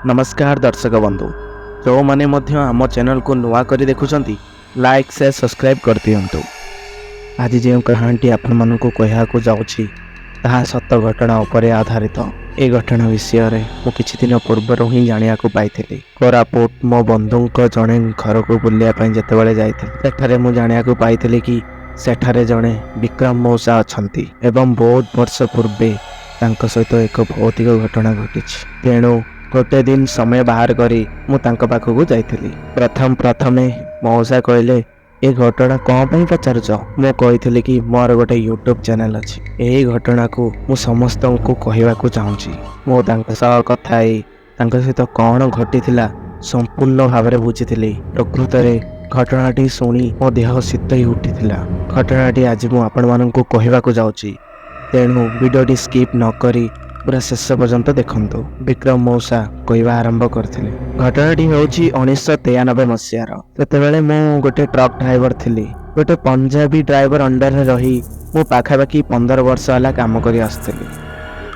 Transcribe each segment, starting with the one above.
ନମସ୍କାର ଦର୍ଶକ ବନ୍ଧୁ, ଯେଉଁମାନେ ମଧ୍ୟ ଆମ ଚ୍ୟାନେଲକୁ ନୂଆ କରି ଦେଖୁଛନ୍ତି, ଲାଇକ୍, ସେୟାର, ସବସ୍କ୍ରାଇବ୍ କରିଦିଅନ୍ତୁ। ଆଜି ଯେଉଁ କାହାଣୀଟି ଆପଣମାନଙ୍କୁ କହିବାକୁ ଯାଉଛି, ତାହା ସତ ଘଟଣା ଉପରେ ଆଧାରିତ। ଏ ଘଟଣା ବିଷୟରେ ମୁଁ କିଛି ଦିନ ପୂର୍ବରୁ ହିଁ ଜାଣିବାକୁ ପାଇଥିଲି। କୋରାପୁଟ ମୋ ବନ୍ଧୁଙ୍କ ଜଣେ ଘରକୁ ବୁଲିବା ପାଇଁ ଯେତେବେଳେ ଯାଇଥିଲି, ସେଠାରେ ମୁଁ ଜାଣିବାକୁ ପାଇଥିଲି କି ସେଠାରେ ଜଣେ ବିକ୍ରମ ମଉସା ଅଛନ୍ତି ଏବଂ ବହୁତ ବର୍ଷ ପୂର୍ବେ ତାଙ୍କ ସହିତ ଏକ ଭୌତିକ ଘଟଣା ଘଟିଛି। ତେଣୁ ଗୋଟେ ଦିନ ସମୟ ବାହାର କରି ମୁଁ ତାଙ୍କ ପାଖକୁ ଯାଇଥିଲି। ପ୍ରଥମ ପ୍ରଥମେ ମଉସା କହିଲେ, "ଏ ଘଟଣା କ'ଣ ପାଇଁ ପଚାରୁଛ?" ମୁଁ କହିଥିଲି କି ମୋର ଗୋଟେ ୟୁଟ୍ୟୁବ୍ ଚ୍ୟାନେଲ୍ ଅଛି, ଏହି ଘଟଣାକୁ ମୁଁ ସମସ୍ତଙ୍କୁ କହିବାକୁ ଚାହୁଁଛି। ମୁଁ ତାଙ୍କ ସହ କଥା ହେଇ ତାଙ୍କ ସହିତ କ'ଣ ଘଟିଥିଲା ସମ୍ପୂର୍ଣ୍ଣ ଭାବରେ ବୁଝିଥିଲି। ପ୍ରକୃତରେ ଘଟଣାଟି ଶୁଣି ମୋ ଦେହ ଶୀତେଇ ଉଠିଥିଲା। ଘଟଣାଟି ଆଜି ମୁଁ ଆପଣମାନଙ୍କୁ କହିବାକୁ ଯାଉଛି, ତେଣୁ ଭିଡ଼ିଓଟି ସ୍କିପ୍ ନ କରି ପୁରା ଶେଷ ପର୍ଯ୍ୟନ୍ତ ଦେଖନ୍ତୁ। ବିକ୍ରମ ମଉସା କହିବା ଆରମ୍ଭ କରିଥିଲେ। ଘଟଣାଟି ହେଉଛି 1993 ମସିହାର। ସେତେବେଳେ ମୁଁ ଗୋଟେ ଟ୍ରକ୍ ଡ୍ରାଇଭର ଥିଲି। ଗୋଟେ ପଞ୍ଜାବୀ ଡ୍ରାଇଭର ଅଣ୍ଡରରେ ରହି ମୁଁ ପାଖାପାଖି 15 ବର୍ଷ ହେଲା କାମ କରି ଆସୁଥିଲି।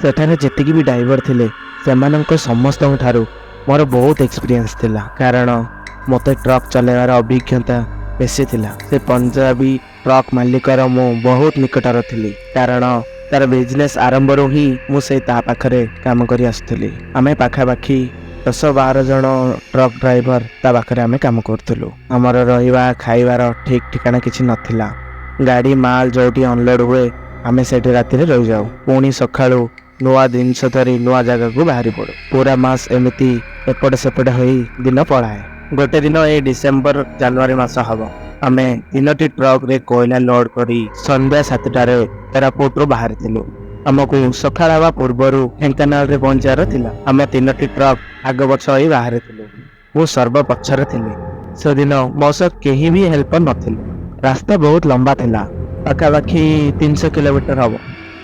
ସେଠାରେ ଯେତିକି ବି ଡ୍ରାଇଭର ଥିଲେ, ସେମାନଙ୍କ ସମସ୍ତଙ୍କ ଠାରୁ ମୋର ବହୁତ ଏକ୍ସପିରିଏନ୍ସ ଥିଲା, କାରଣ ମୋତେ ଟ୍ରକ୍ ଚଲାଇବାର ଅଭିଜ୍ଞତା ବେଶୀ ଥିଲା। ସେ ପଞ୍ଜାବୀ ଟ୍ରକ୍ ମାଲିକର ମୁଁ ବହୁତ ନିକଟର ଥିଲି, କାରଣ ତାର ବିଜନେସ୍ ଆରମ୍ଭରୁ ହିଁ ମୁଁ ସେଇ ତା ପାଖରେ କାମ କରି ଆସୁଥିଲି। ଆମେ ପାଖାପାଖି 10-12 ଜଣ ଟ୍ରକ୍ ଡ୍ରାଇଭର ତା ପାଖରେ ଆମେ କାମ କରୁଥିଲୁ। ଆମର ରହିବା ଖାଇବାର ଠିକ୍ ଠିକଣା କିଛି ନଥିଲା। ଗାଡ଼ି ମାଲ ଯୋଉଠି ଅନଲୋଡ଼ ହୁଏ, ଆମେ ସେଇଠି ରାତିରେ ରହିଯାଉ। ପୁଣି ସକାଳୁ ନୂଆ ଜିନିଷ ଧରି ନୂଆ ଜାଗାକୁ ବାହାରି ପଡ଼ୁ। ପୁରା ମାସ ଏମିତି ଏପଟ ସେପଟ ହୋଇ ଦିନ ପଳାଏ। ଗୋଟେ ଦିନ, ଏଇ ଡିସେମ୍ବର ଜାନୁଆରୀ ମାସ ହବ, ଆମେ ତିନୋଟି ଟ୍ରକରେ କୋଇଲା ଲୋଡ କରି ସନ୍ଧ୍ୟା 7ଟାରେ କୋରାପୁଟରୁ ବାହାରିଥିଲୁ। ଆମକୁ ସକାଳ ହେବା ପୂର୍ବରୁ ଢେଙ୍କାନାଳରେ ପହଞ୍ଚିବାର ଥିଲା। ଆମେ ତିନୋଟି ଟ୍ରକ୍ ଆଗ ପଛ ହୋଇ ବାହାରିଥିଲୁ। ମୁଁ ସର୍ବ ପଛରେ ଥିଲି। ସେଦିନ ମୋ ସହ କେହି ବି ହେଲ୍ପର ନଥିଲେ। ରାସ୍ତା ବହୁତ ଲମ୍ବା ଥିଲା, ପାଖାପାଖି 300 କିଲୋମିଟର ହବ।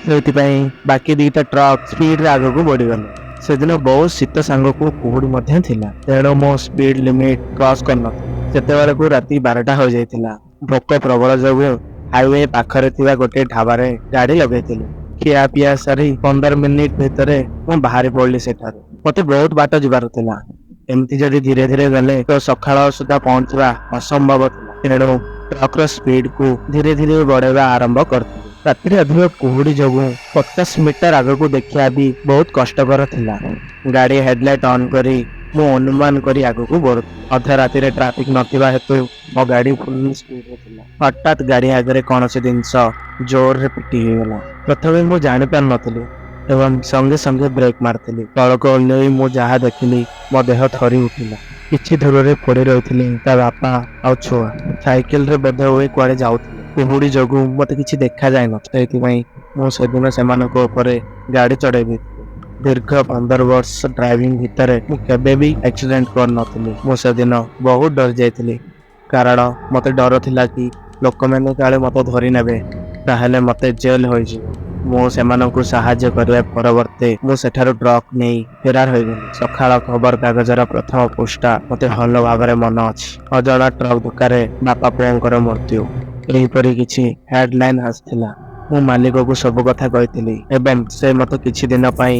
ସେଇଥିପାଇଁ ବାକି ଦିଟା ଟ୍ରକ୍ ସ୍ପିଡରେ ଆଗକୁ ବଢିଗଲେ। ସେଦିନ ବହୁତ ଶୀତ ସାଙ୍ଗକୁ କୁହୁଡ଼ି ମଧ୍ୟ ଥିଲା, ତେଣୁ ମୁଁ ସ୍ପିଡ ଲିମିଟ କ୍ରସ୍ କରିନଥିଲି। ସେତେବେଳକୁ ରାତି 12ଟା ହୋଇଯାଇଥିଲା। ଭୋକ ପ୍ରବଳ ଯୋଗୁଁ ହାଇୱେ ପାଖରେ ଥିବା ଗୋଟେ ଢାବାରେ ଗାଡ଼ି ଲଗେଇଥିଲି। ଖିଆ ପିଆ ସାରି 15 ମିନିଟ ଭିତରେ ମୁଁ ବାହାରି ପଡିଲି ସେଠାରୁ। ମତେ ବହୁତ ବାଟ ଯିବାର ଥିଲା। ଏମିତି ଯଦି ଧୀରେ ଧୀରେ ଗଲେ ତ ସକାଳ ସୁଦ୍ଧା ପହଞ୍ଚିବା ଅସମ୍ଭବ ଥିଲା। ତେଣୁ ଟ୍ରକର ସ୍ପିଡକୁ ଧୀରେ ଧୀରେ ବଢେଇବା ଆରମ୍ଭ କରିଥିଲି। ରାତିରେ ଅଧିକ କୁହୁଡ଼ି ଯୋଗୁଁ 50 ମିଟର ଆଗକୁ ଦେଖିବା ବି ବହୁତ କଷ୍ଟକର ଥିଲା। ଗାଡ଼ି ହେଡଲାଇଟ୍ ଅନ୍ କରି ମୁଁ ଅନୁମାନ କରି ଆଗକୁ ବଢୁଥିଲି। ଅଧ ରାତିରେ ଟ୍ରାଫିକ ନଥିବା ହେତୁ ମୋ ଗାଡ଼ି ଫୁଲ୍ ସ୍ପିଡରେ ଥିଲା। ହଠାତ୍ ଗାଡ଼ି ଆଗରେ କୌଣସି ଜିନିଷ ଜୋରରେ ପିଟି ହେଇଗଲା। ପ୍ରଥମେ ମୁଁ ଜାଣିପାରିନଥିଲି ଏବଂ ସଙ୍ଗେ ସଙ୍ଗେ ବ୍ରେକ୍ ମାରିଥିଲି। ତଳକୁ ଓହ୍ଲେଇ ମୁଁ ଯାହା ଦେଖିଲି, ମୋ ଦେହ ଥରି ଉଠିଲା। କିଛି ଦୂରରେ ପଡ଼ି ରହିଥିଲେ ତା ବାପା ଆଉ ଛୁଆ। ସାଇକେଲରେ ବୋଧ ହୁଏ କୁଆଡ଼େ ଯାଉଥିଲେ। କୁହୁଡ଼ି ଯୋଗୁଁ ମତେ କିଛି ଦେଖା ଯାଇନଥିଲା। ସେଇଥିପାଇଁ ମୁଁ ସେଦିନ ସେମାନଙ୍କ ଉପରେ ଗାଡ଼ି ଚଢ଼େଇ ଦେଇଥିଲି। ଦୀର୍ଘ 15 ବର୍ଷ ଡ୍ରାଇଭିଂ ଭିତରେ ମୁଁ କେବେ ବି ଆକ୍ସିଡେଣ୍ଟ କରିନଥିଲି। ମୁଁ ସେଦିନ ବହୁତ ଡରି ଯାଇଥିଲି, କାରଣ ମତେ ଡର ଥିଲା କି ଲୋକମାନେ କାଳେ ମତେ ଧରି ନେବେ, ତାହେଲେ ମତେ ଜେଲ ହୋଇଯିବ। ମୁଁ ସେମାନଙ୍କୁ ସାହାଯ୍ୟ କରିବା ପରିବର୍ତ୍ତେ ମୁଁ ସେଠାରୁ ଟ୍ରକ୍ ନେଇ ଫେରାର ହୋଇଗଲି। ସକାଳ ଖବର କାଗଜର ପ୍ରଥମ ପୃଷ୍ଠା ମତେ ଭଲ ଭାବରେ ମନେ ଅଛି। "ଅଜଣା ଟ୍ରକ୍ ଧକ୍କାରେ ବାପା ପୁଅଙ୍କର ମୃତ୍ୟୁ", ଏହିପରି କିଛି ହେଡଲାଇନ ଆସିଥିଲା। ମୁଁ ମାଲିକକୁ ସବୁ କଥା କହିଥିଲି ଏବଂ ସେ ମତେ କିଛି ଦିନ ପାଇଁ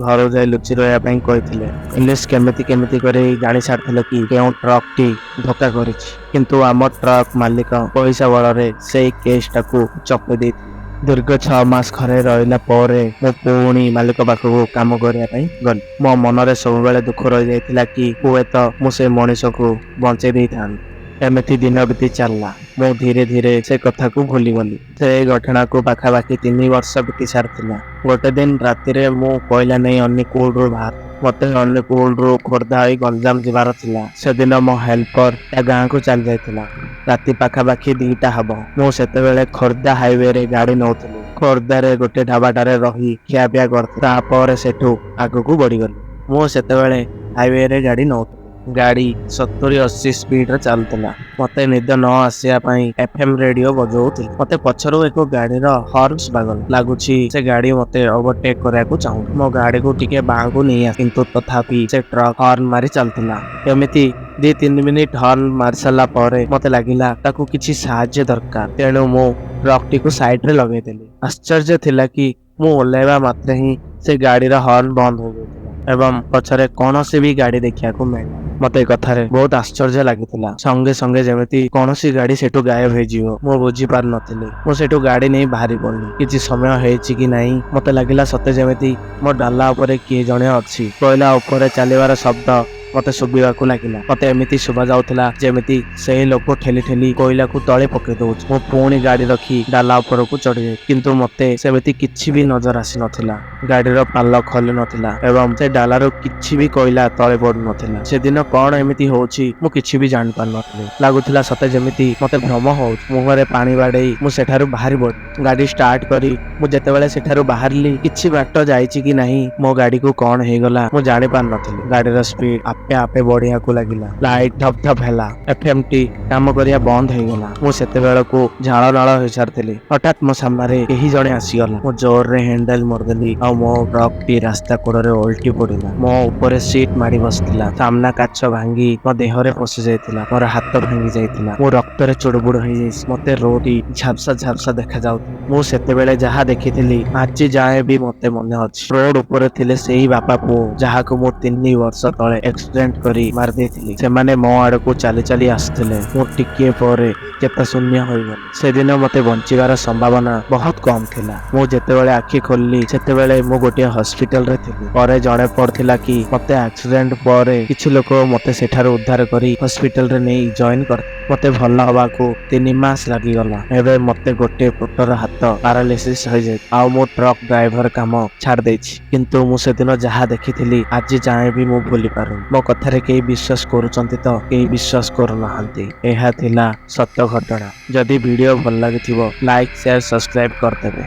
ଘରୁ ଯାଇ ଲୁଚି ରହିବା ପାଇଁ କହିଥିଲେ। ପୋଲିସ କେମିତି କେମିତି କରି ଜାଣି ସାରିଥିଲେ କି କେଉଁ ଟ୍ରକଟି ଧକ୍କା କରିଛି, କିନ୍ତୁ ଆମ ଟ୍ରକ୍ ମାଲିକ ପଇସା ବଳରେ ସେଇ କେସଟାକୁ ଚପେଇ ଦେଇଥିଲେ। ଦୀର୍ଘ 6 ମାସ ଘରେ ରହିଲା ପରେ ମୁଁ ପୁଣି ମାଲିକ ପାଖକୁ କାମ କରିବା ପାଇଁ ଗଲି। ମୋ ମନରେ ସବୁବେଳେ ଦୁଃଖ ରହିଯାଇଥିଲା କି ହୁଏତ ମୁଁ ସେ ମଣିଷକୁ ବଞ୍ଚେଇ ଦେଇଥାନ୍ତି। ଏମିତି ଦିନ ବିତି ଚାଲିଲା। ମୁଁ ଧୀରେ ଧୀରେ ସେ କଥାକୁ ଭୁଲିଗଲି। ସେ ଘଟଣାକୁ ପାଖାପାଖି 3 ବର୍ଷ ବିତି ସାରିଥିଲା। ଗୋଟେ ଦିନ ରାତିରେ ମୁଁ କୋଇଲା ନେଇ ଅନୁଗୁଳରୁ ବାହାରିଥିଲି। ମତେ ଅନୁଗୁଳରୁ ଖୋର୍ଦ୍ଧା ହୋଇ ଗଞ୍ଜାମ ଯିବାର ଥିଲା। ସେଦିନ ମୋ ହେଲ୍ପର ତା ଗାଁକୁ ଚାଲି ଯାଇଥିଲା। ରାତି ପାଖାପାଖି 2ଟା ହବ। ମୁଁ ସେତେବେଳେ ଖୋର୍ଦ୍ଧା ହାଇୱେରେ ଗାଡ଼ି ନଉଥିଲି। ଖୋର୍ଦ୍ଧାରେ ଗୋଟେ ଢାବାଟାରେ ରହି ଖିଆପିଆ କରିଥିଲି। ତାପରେ ସେଠୁ ଆଗକୁ ବଢିଗଲି। ମୁଁ ସେତେବେଳେ ହାଇୱେରେ ଗାଡ଼ି ନଉଥିଲି। ଗାଡ଼ି 70-80 ସ୍ପିଡରେ ଚାଲୁଥିଲା। ମତେ ନିଦ ନ ଆସିବା ପାଇଁ ଏଫଏମ ରେଡିଓ ବଜଉଥିଲି। ମତେ ପଛରୁ ଏକ ଗାଡ଼ିର ହର୍ନ ଶୁଭାଗଲା। ଲାଗୁଛି ସେ ଗାଡ଼ି ମତେ ଓଭରଟେକ୍ କରିବାକୁ ଚାହୁଁଛି। ମୋ ଗାଡ଼ିକୁ ଟିକେ ବାଁକୁ ନେଇ, କିନ୍ତୁ ତଥାପି ସେ ଟ୍ରକ୍ ହର୍ନ ମାରି ଚାଲୁଥିଲା। ଏମିତି 2-3 ମିନିଟ ହର୍ନ ମାରି ସାରିଲା ପରେ ମତେ ଲାଗିଲା ତାକୁ କିଛି ସାହାଯ୍ୟ ଦରକାର। ତେଣୁ ମୁଁ ଟ୍ରକଟିକୁ ସାଇଡରେ ଲଗେଇଦେଲି। ଆଶ୍ଚର୍ଯ୍ୟ ଥିଲା କି ମୁଁ ଓହ୍ଲାଇବା ମାତ୍ରେ ହିଁ ସେ ଗାଡ଼ିର ହର୍ନ ବନ୍ଦ ହୋଇଯାଇଥିଲା। ଏବଂ ପଛରେ କୌଣସି ବି ଗାଡି ଦେଖିବାକୁ ମିଳିଲା। ମତେ ଏ କଥାରେ ବହୁତ ଆଶ୍ଚର୍ଯ୍ୟ ଲାଗିଥିଲା। ସଙ୍ଗେ ସଙ୍ଗେ ଯେମିତି କୌଣସି ଗାଡି ସେଠୁ ଗାୟବ ହେଇଯିବ, ମୁଁ ବୁଝିପାରୁନଥିଲି। ମୁଁ ସେଠୁ ଗାଡି ନେଇ ବାହାରି ପଡିଲି। କିଛି ସମୟ ହେଇଛି କି ନାହିଁ, ମତେ ଲାଗିଲା ସତେ ଯେମିତି ମୋ ଡାଲା ଉପରେ କିଏ ଜଣେ ଅଛି। କୋଇଲା ଉପରେ ଚାଲିବାର ଶବ୍ଦ ମତେ ଶୁଭିବାକୁ ଲାଗିଲା। ମତେ ଏମିତି ଶୁଭା ଯାଉଥିଲା ଯେମିତି ସେହି ଲୋକ ଠେଲି ଠେଲି କୋଇଲାକୁ ତଳେ ପକେଇ ଦଉଛି। ମୁଁ ପୁଣି ଗାଡି ରଖି ଡାଲା ଉପରକୁ ଚଢିଯାଇ, କିନ୍ତୁ ମତେ ସେମିତି କିଛି ବି ନଜର ଆସିନଥିଲା। ଗାଡିର ପାଲ ଖୋଲି ନଥିଲା ଏବଂ ସେ ଡାଲାରୁ କିଛି ବି କୋଇଲା ତଳେ ପଡୁନଥିଲା। ସେଦିନ କଣ ଏମିତି ହଉଛି, ମୁଁ କିଛି ବି ଜାଣିପାରୁନଥିଲି। ଲାଗୁଥିଲା ସତେ ଯେମିତି ମତେ ଭ୍ରମ ହଉଛି। ମୁହଁରେ ପାଣି ବାଡେଇ ମୁଁ ସେଠାରୁ ବାହାରି ପଡିଲି। ଗାଡି ଷ୍ଟାର୍ଟ କରି ମୁଁ ଯେତେବେଳେ ସେଠାରୁ ବାହାରିଲି, କିଛି ବାଟ ଯାଇଛି କି ନାହିଁ, ମୋ ଗାଡିକୁ କଣ ହେଇଗଲା ମୁଁ ଜାଣି ପାରୁନଥିଲି। ଗାଡିର ସ୍ପିଡ ଆପେ ଆପେ ବଢିବାକୁ ଲାଗିଲା। ଲାଇଟ୍ ଧପ ଧପ ହେଲା। ଏଫଏମ ଟି କାମ କରିବା ବନ୍ଦ ହେଇଗଲା। ମୁଁ ସେତେବେଳକୁ ଝାଳ ନାଳ ହେଇସାରିଥିଲି। ହଠାତ୍ ମୋ ସାମ୍ନାରେ କେହି ଜଣେ ଆସିଗଲା। ମୁଁ ଜୋରରେ ହ୍ୟାଣ୍ଡେଲ ମାରିଦେଲି ଆଉ ମୋ ଟ୍ରକ୍ ଟି ରାସ୍ତା କଡରେ ଓଲଟି ପଡିଲା। ମୋ ଉପରେ ସିଟ୍ ମାଡି ବସିଥିଲା। ସାମ୍ନା କାଚ ଭାଙ୍ଗି ମୋ ଦେହରେ ପଶି ଯାଇଥିଲା। ମୋର ହାତ ଭାଙ୍ଗି ଯାଇଥିଲା। ମୁଁ ରକ୍ତରେ ଚୁଡୁବୁଡୁ ହେଇଯାଇଛି। ମତେ ରୋଡଟି ଝାପ୍ସା ଝାପ୍ସା ଦେଖାଯାଉଥିଲା। ମୁଁ ସେତେବେଳେ ଯାହା ଦେଖିଥିଲି, ଆଜି ଯାଏଁ ବି ମତେ ମନେ ଅଛି। ରୋଡ ଉପରେ ଥିଲେ ସେଇ ବାପା ପୁଅ, ଯାହାକୁ ମୁଁ 3 ବର୍ଷ ତଳେ ଆକ୍ସିଡେଣ୍ଟ କରି ମାରିଦେଇଥିଲି। ସେମାନେ ମୋ ଆଡକୁ ଚାଲି ଚାଲି ଆସୁଥିଲେ। ମୁଁ ଟିକିଏ ପରେ ଚେତାଶୂନ୍ୟ ହୋଇଗଲି। ସେଦିନ ମତେ ବଞ୍ଚିବାର ସମ୍ଭାବନା ବହୁତ କମ ଥିଲା। ମୁଁ ଯେତେବେଳେ ଆଖି ଖୋଲିଲି, ସେତେବେଳେ ମୁଁ ଗୋଟିଏ ହସ୍ପିଟାଲରେ ଥିଲି। ପରେ ଜଣା ପଡିଥିଲା କି ମତେ ଆକ୍ସିଡେଣ୍ଟ ପରେ କିଛି ଲୋକ ମତେ ସେଠାରୁ ଉଦ୍ଧାର କରି ହସ୍ପିଟାଲରେ ନେଇ ଜଏନ କରିଥିଲେ। ମତେ ଭଲ ହବାକୁ 3 ମାସ ଲାଗିଗଲା। ଏବେ ମତେ ଗୋଟିଏ ପଟର ହାତ ପାରାଲିସିସ୍ ହେଇଯାଇଛି ଆଉ ମୁଁ ଟ୍ରକ୍ ଡ୍ରାଇଭର କାମ ଛାଡି ଦେଇଛି। କିନ୍ତୁ ମୁଁ ସେଦିନ ଯାହା ଦେଖିଥିଲି, ଆଜି ଯାଏଁ ବି ମୁଁ ଭୁଲି ପାରୁନି। ମୋ କଥାରେ କେହି ବିଶ୍ୱାସ କରୁଛନ୍ତି ତ କେହି ବିଶ୍ୱାସ କରୁନାହାନ୍ତି। ଏହା ଥିଲା ସତ ଘଟଣା। ଯଦି ଭିଡିଓ ଭଲ ଲାଗିଥିବ, ଲାଇକ୍, ସେୟାର, ସବସ୍କ୍ରାଇବ କରିଦେବେ।